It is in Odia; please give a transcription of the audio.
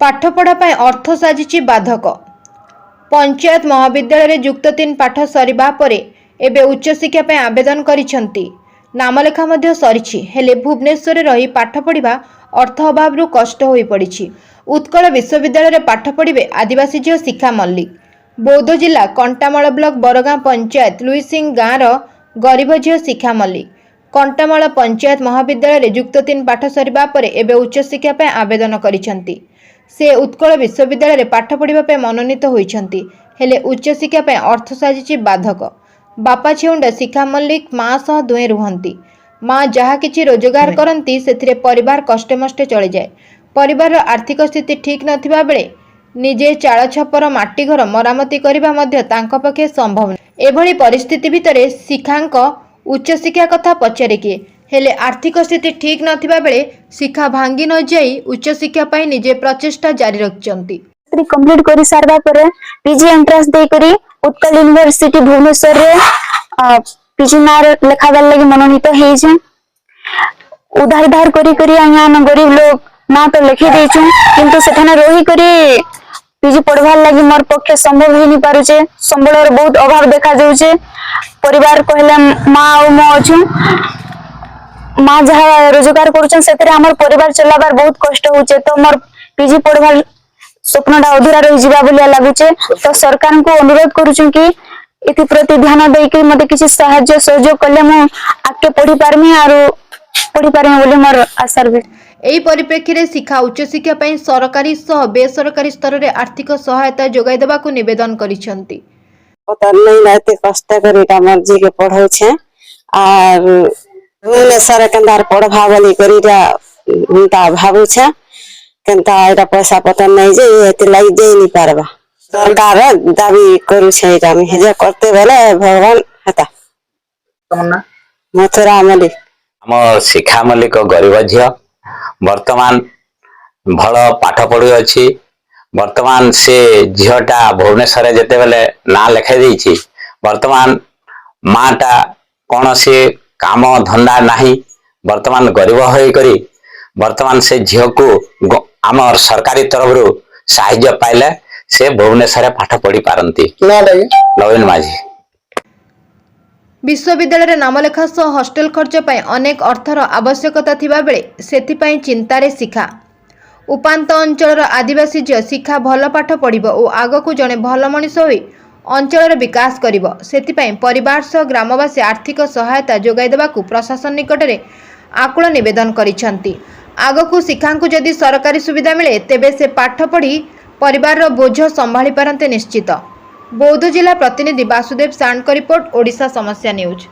ପାଠପଢ଼ା ପାଇଁ ଅର୍ଥ ସାଜିଛି ବାଧକ। ପଞ୍ଚାୟତ ମହାବିଦ୍ୟାଳୟରେ ଯୁକ୍ତ 3 ପାଠ ସରିବା ପରେ ଏବେ ଉଚ୍ଚଶିକ୍ଷା ପାଇଁ ଆବେଦନ କରିଛନ୍ତି। ନାମଲେଖା ମଧ୍ୟ ସରିଛି। ହେଲେ ଭୁବନେଶ୍ୱରରେ ରହି ପାଠ ପଢ଼ିବା ଅର୍ଥ ଅଭାବରୁ କଷ୍ଟ ହୋଇପଡ଼ିଛି। ଉତ୍କଳ ବିଶ୍ୱବିଦ୍ୟାଳୟରେ ପାଠ ପଢ଼ିବେ ଆଦିବାସୀ ଝିଅ ଶିଖା ମଲ୍ଲିକ। ବୌଦ୍ଧ ଜିଲ୍ଲା କଣ୍ଟାମାଳ ବ୍ଲକ ବରଗାଁ ପଞ୍ଚାୟତ ଲୁଇସିଂ ଗାଁର ଗରିବ ଝିଅ ଶିଖା ମଲ୍ଲିକ କଣ୍ଟାମାଳ ପଞ୍ଚାୟତ ମହାବିଦ୍ୟାଳୟରେ ଯୁକ୍ତ 3 ପାଠ ସରିବା ପରେ ଏବେ ଉଚ୍ଚଶିକ୍ଷା ପାଇଁ ଆବେଦନ କରିଛନ୍ତି। ସେ ଉତ୍କଳ ବିଶ୍ୱବିଦ୍ୟାଳୟରେ ପାଠ ପଢ଼ିବା ପାଇଁ ମନୋନୀତ ହୋଇଛନ୍ତି। ହେଲେ ଉଚ୍ଚଶିକ୍ଷା ପାଇଁ ଅର୍ଥ ସାଜିଛି ବାଧକ। ବାପା ଛେଉଣ୍ଡ ଶିଖା ମଲ୍ଲିକ ମା ସହ ଦୁହେଁ ରୁହନ୍ତି। ମା ଯାହା କିଛି ରୋଜଗାର କରନ୍ତି, ସେଥିରେ ପରିବାର କଷ୍ଟେମଷ୍ଟେ ଚଳିଯାଏ। ପରିବାରର ଆର୍ଥିକ ସ୍ଥିତି ଠିକ୍ ନଥିବା ବେଳେ ନିଜେ ଚାଳ ଛପର ମାଟି ଘର ମରାମତି କରିବା ମଧ୍ୟ ତାଙ୍କ ପକ୍ଷେ ସମ୍ଭବ ନୁହେଁ। ଏଭଳି ପରିସ୍ଥିତି ଭିତରେ ଶିଖାଙ୍କ ଉଚ୍ଚଶିକ୍ଷା କଥା ପଚାରେ କିଏ? ହେଲେ ଆର୍ଥିକ ସ୍ଥିତି ଠିକ୍ ନଥିବା ବେଳେ ଶିଖା ଭାଙ୍ଗି ନଯାଇ ଉଚ୍ଚଶିକ୍ଷା ପାଇଁ ନିଜେ ପ୍ରଚେଷ୍ଟା ଜାରି ରଖିଛନ୍ତି। କମ୍ପ୍ଲିଟ କରି ସାରିବା ପରେ ପିଜି ଏଣ୍ଟ୍ରାନ୍ସ ଦେଇକରି ଉତ୍କଳ ୟୁନିଭର୍ସିଟି ଭୁବନେଶ୍ୱରରେ ପିଜି ନାଁ ଲେଖାବାର ଲାଗି ମନୋନୀତ ହେଇଛେ। ଉଧାର ଧାର କରି କରି ଆଜ୍ଞା, ଆମେ ଗରିବ ଲୋକ, ନାଁ ତ ଲେଖି ଦେଇଛୁ, କିନ୍ତୁ ସେଠାନେ ରହି କରି ପିଜି ପଢବାର ଲାଗି ମୋର ପକ୍ଷେ ସମ୍ଭବ ହେଇ ନି ପାରୁଛେ। ସମ୍ବଳର ବହୁତ ଅଭାବ ଦେଖା ଯାଉଛେ। ପରିବାର କହିଲେ ମା ଆଉ ମୁଁ ଅଛୁ। ମା ଯାହା ରୋଜଗାର କରୁଛନ୍, ସେଥିରେ ଆମର ପରିବାର ଚଲାବାର ବହୁତ କଷ୍ଟ ହଉଛେ। ତ ମୋର ପିଜି ପଢବାର ସ୍ୱପ୍ନଟା ଅଧୁରା ରହିଯିବା ଭଳିଆ ଲାଗୁଛେ। ତ ସରକାରଙ୍କୁ ଅନୁରୋଧ କରୁଛୁ କି ଏଥିପ୍ରତି ଧ୍ୟାନ ଦେଇକି ମତେ କିଛି ସାହାଯ୍ୟ ସହଯୋଗ କଲେ ମୁଁ ଆଗକେ ପଢି ପାରମି ଆରୁ ପଢି ପାରମି ବୋଲି ମୋର ଆଶା ରହି। ଏହି ପରିପ୍ରେକ୍ଷୀରେ ଶିଖା ଉଚ୍ଚଶିକ୍ଷା ପାଇଁ ସରକାରୀ ସହ ବେସରକାରୀ ସ୍ତରରେ ଆର୍ଥିକ ସହାୟତା ଯୋଗାଇ ଦେବାକୁ ନିବେଦନ କରିଛନ୍ତି। ପତର ନାଇଁ ନା, ଏତେ କଷ୍ଟ କରି ଏଟା ମୋର ଝିକେ ପଢଉଛେ। ଆର୍ ଭୁବନେଶ୍ୱର କେନ୍ତା ପଢବା ବୋଲି କରି ଏଟା ହେନ୍ତା ଭାବୁଛେ। କେନ୍ତା ଏଇଟା ପଇସା ପତର ନାଇଁ ଯେ ଏଥିଲାଗି ଦେଇ ନି ପାରବା। ସରକାର ଦାବି କରୁଛେ ଏଇଟା ଆମେ ଯେ କରତେ ବେଲେ ଭଗବାନ ହେତା। ତମର ନା? ମଥୁରା ମଲ୍ଲିକ। ଆମ ଶିଖା ମଲ୍ଲିକ ଗରିବ ଝିଅ, ବର୍ତ୍ତମାନ ଭଲ ପାଠ ପଢୁଅଛି। ବର୍ତ୍ତମାନ ସେ ଝିଅଟା ଭୁବନେଶ୍ୱରରେ ଯେତେବେଳେ ନାଁ ଲେଖାଇ ଦେଇଛି, ବର୍ତ୍ତମାନ ମାଟା କୌଣସି କାମ ଧନ୍ଦା ନାହିଁ। ବର୍ତ୍ତମାନ ଗରିବ ହୋଇକରି ବର୍ତ୍ତମାନ ସେ ଝିଅକୁ ଆମ ସରକାରୀ ତରଫରୁ ସାହାଯ୍ୟ ପାଇଲେ ସେ ଭୁବନେଶ୍ୱରରେ ପାଠ ପଢି ପାରନ୍ତି। ନାଁଟା କି? ନବୀନ ମାଝୀ। ବିଶ୍ୱବିଦ୍ୟାଳୟରେ ନାମଲେଖା ସହ ହଷ୍ଟେଲ ଖର୍ଚ୍ଚ ପାଇଁ ଅନେକ ଅର୍ଥର ଆବଶ୍ୟକତା ଥିବାବେଳେ ସେଥିପାଇଁ ଚିନ୍ତାରେ ଶିଖା। ଉପାନ୍ତ ଅଞ୍ଚଳର ଆଦିବାସୀ ଝିଅ ଶିଖା ଭଲ ପାଠ ପଢ଼ିବ ଓ ଆଗକୁ ଜଣେ ଭଲ ମଣିଷ ହୋଇ ଅଞ୍ଚଳର ବିକାଶ କରିବ, ସେଥିପାଇଁ ପରିବାର ସହ ଗ୍ରାମବାସୀ ଆର୍ଥିକ ସହାୟତା ଯୋଗାଇ ଦେବାକୁ ପ୍ରଶାସନ ନିକଟରେ ଆକୁଳ ନିବେଦନ କରିଛନ୍ତି। ଆଗକୁ ଶିଖାଙ୍କୁ ଯଦି ସରକାରୀ ସୁବିଧା ମିଳେ, ତେବେ ସେ ପାଠ ପଢ଼ି ପରିବାରର ବୋଝ ସମ୍ଭାଳି ପାରନ୍ତେ ନିଶ୍ଚିତ। ବୌଦ୍ଧ ଜିଲ୍ଲା ପ୍ରତିନିଧି ବାସୁଦେବ ସାଣ୍ଡଙ୍କ ରିପୋର୍ଟ, ଓଡ଼ିଶା ସମସ୍ୟା ନ୍ୟୁଜ୍।